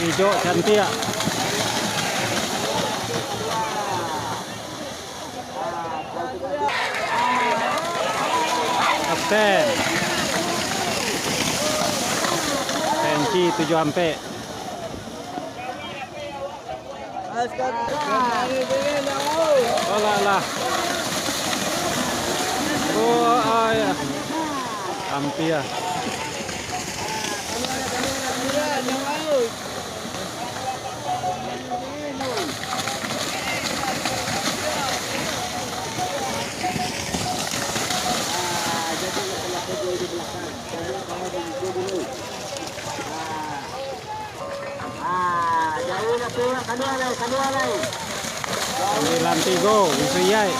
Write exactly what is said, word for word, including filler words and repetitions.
Ijo cantik. Kapten. Pensi tujuh ampek. Alah, alah. Oh, ah, ya. Ampia. Sambilan tigo, bisa iyai.